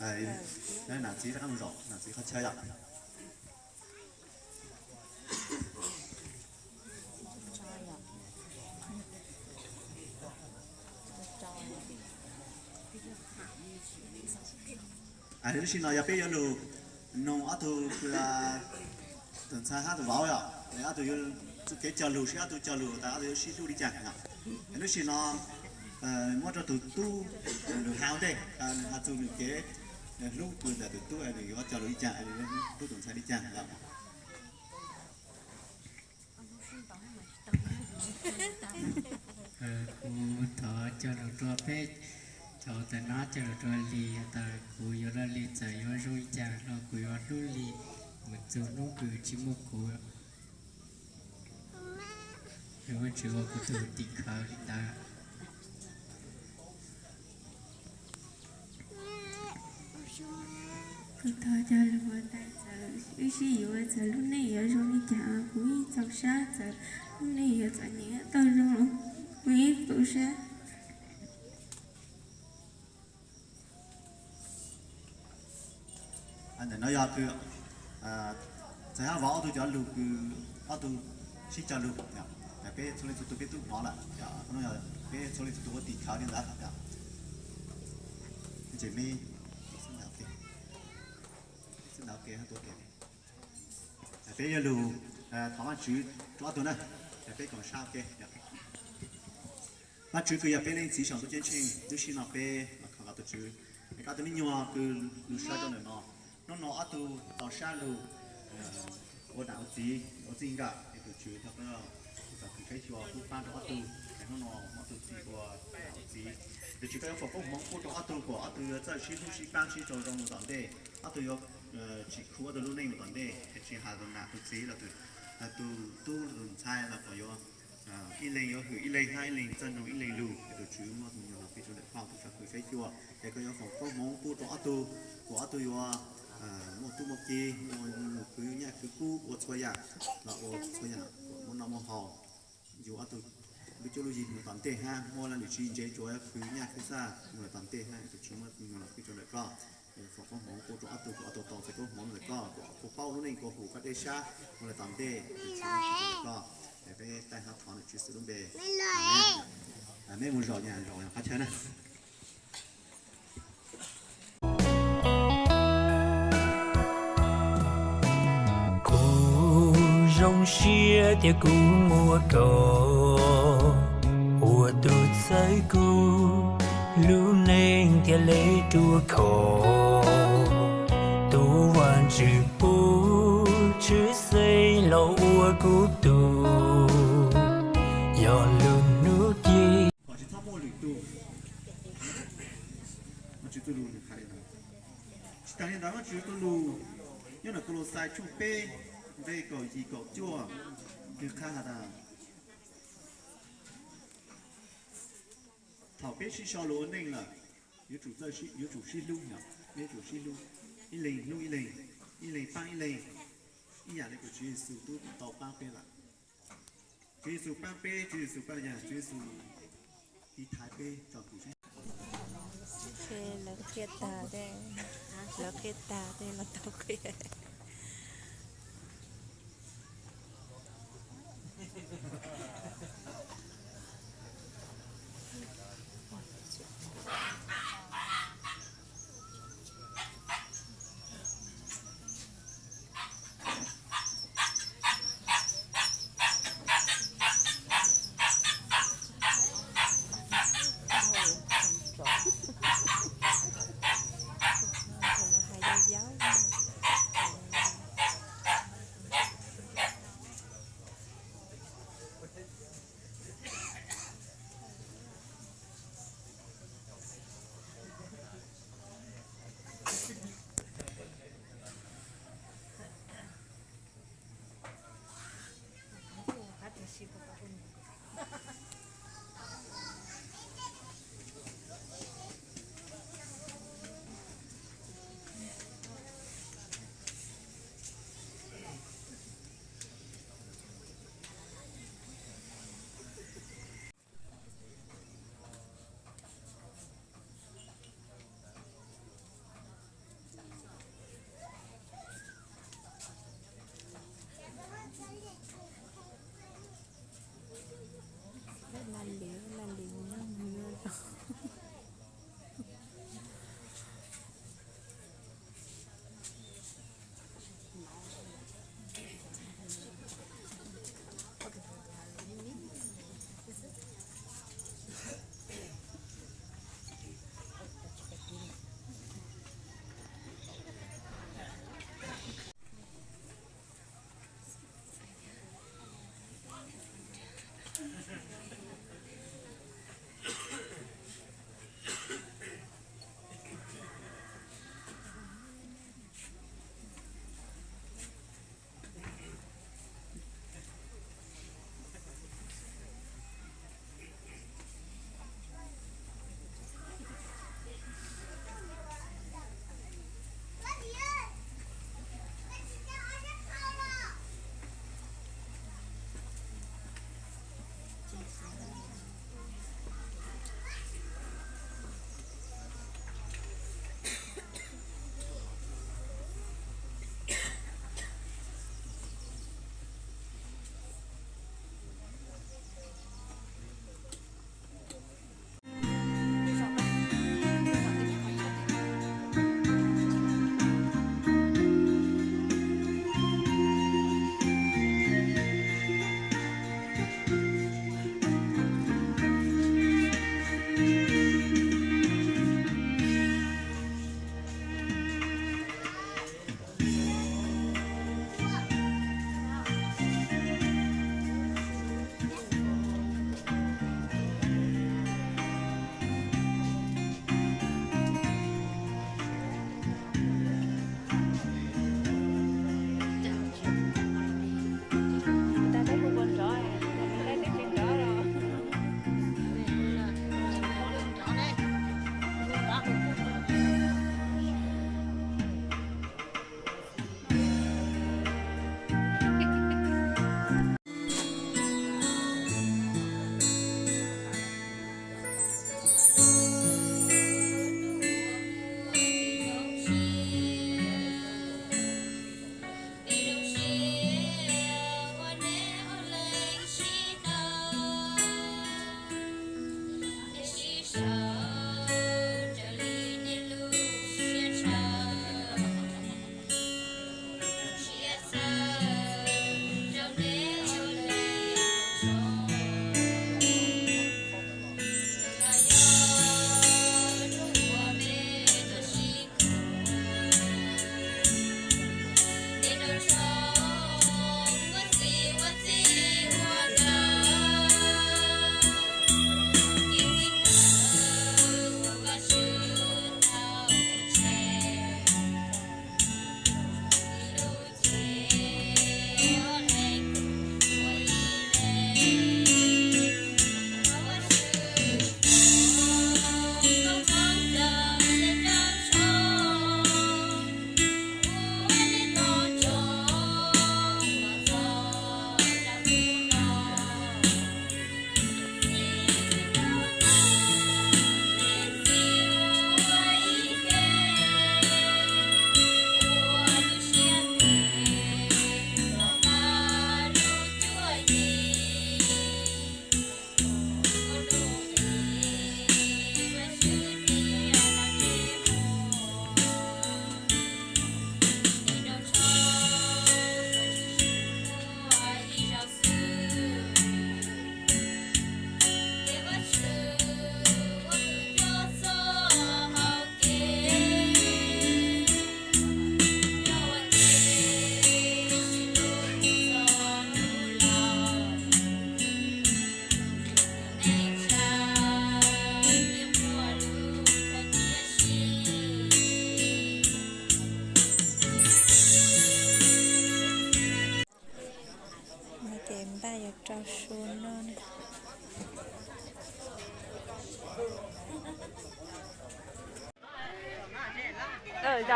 Nam txiv rov qab mus zaum nam txiv qhov chaw yom. Lub sij no yog peb yuav lug noog ob tug tus ntxhais hab tus vauv yom, ob tug yuav txuj kev cog lug, seb ob tug cog lug tas ob tug yuav sib hlub li cas yom. Lub sij no muab rau tus tub lug has ua ntej, nws has txug nws kev hlub kws ntawm tus tub es nws yuav cog lug li cas, nws yuav hlub tus ntxhais li cas yom. Kuv thov cog lug rua peb cov ntawm no, cog lug rua Lis tas kuv yuav rua Lis txawm yuav zoo li cas los kuv yuav hlub Lis mus txug hnub kws tsis muaj kuv. Nws muaj tsis ua kuv tug tim khawv li ntawd. Kuv thov cog lug ua ntais txawm wb sib yuav txawm lub neej yuav zoo li cas kuv yeej txaus sab, txawm lub neej yuav txom nyem tau zoo los kuv yeej txaus sab. Ntawm no yog kws ntxhais hab vauv ob tug cov lug kws ob tug sib cog lug, peb txhua leej txhua tug peb tub hnov lawm, peb txhua leej txhua tug ua tim khawv li ntawd. Peb yuav lug thov Vaajtswv rua ob tug na, peb koom sab ua ke. Vaajtswv kws yog peb Leej Txiv saum ntuj ceeb tsheej, lub sij no peb los khov tus Tswv, es koj tus me nyuam kws lug sawv rua ntawm no, hnub no ob tug tau sab lug ua nam ua txiv, ua txij nkawm, es tus Tswv thov koj txaus kws saib xyuas pub paab rua ob tug, es hnub no ob tug txij ua nam ua txiv, tus Tswv koj yuav foom koob hmoov pub rua ob tug kom ob tug yuav txawj sib hlub sib paab sib raug zoo mus tom ntej, ob tug yuav tsim khu ob tug lub neej mus tom ntej, es tsis has tus nam tus txiv los tus tub tus ntxhais los kom yuav ib leeg yuav hwm ib leeg hab ib leeg txawj noog ib leeg lug, es tus Tswv muab tus me nyuam no pub rua ntawm koj, tus Tswv kws saib xyuas, es koj yuav foom koob hmoov pub rua ob tug, kom ob tug yuav muaj tub muaj ki, muaj khwv nyaj khwv kub ua txhua yaam, los ua txhua yaam kom muaj noj muaj haus, yug ob tug lub cuab lub yig mus tom ntej hab muaj laj lim sib ntsev tsuav khwv nyaj khwv txag mus lawm tom ntej hab, tus Tswv muab tus me nyuam no pub rua ntawm koj, foom koob hmoov pub rua ob tug, kom ob tug tau txais koob hmoov ntawm koj, kom ob tug paub lub neej kua hum koj dej sab mus lawm tom ntej, tus Tswv muab pub rua ntawm koj, es peb taij hab thov ntawm Tswv Yexus lub npe. Mej mus zaum nyam zaum qhov chaw na. Kuv zoo siab tias kuv muaj koj ua tus txhawb kuv, lub neej thiaj le ruaj khov. Tus Vaajtswv pub tshwj xeeb los ua kuv tug, yog lub hnub ci. Kom tsis txhob muaj lwm tus. Vajtswv txuj lug nws qha li ntawd. Tsis tas li ntawd, Vajtswv txuj lug nyob ntawm Kaulauxais tshooj peb nqe kaum yim kaum cuaj, nws qha has tas, thaum peb sib sau lug ua neej lawm, yuav tsum txawj, yuav tsum sib hlub, peb yuav tsum sib hlub, ib leeg hlub ib leeg, ib leeg paab ib leeg, ib yam li kuv Tswv Yexus tub tau paab peb lawm. Tswv Yexus paab peb, Tswv Yexus paab yag, Tswv Yexus tiv thaiv peb tso tus sib. Lawv qhia tag tej, lawv qhia tag tej los tau qhia. Hais yau yau.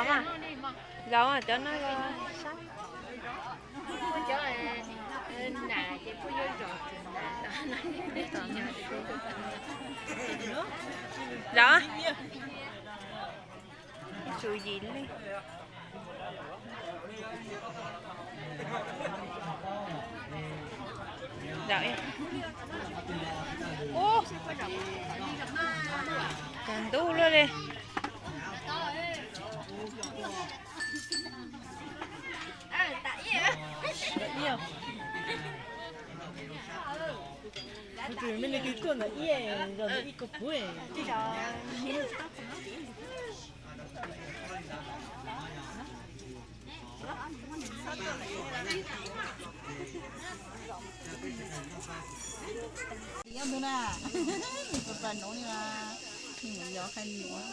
Zaum cov no los sab. Zaum. Tsum yim leej. Zaum. Ub, cas ntub luaj li. Tus mej li kis kuaj ntawm iab zog ntawm ib ko puv. Nws pas pas nuv li mas, nws mus yos qhai nuav.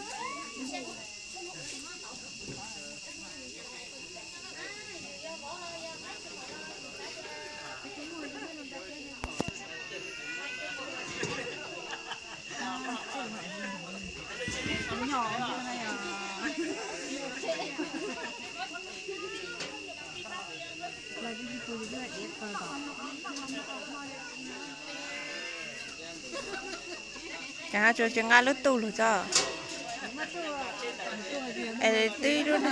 Ces ho tsuas tsis nqa lub tub lug tso. Es twb lub no.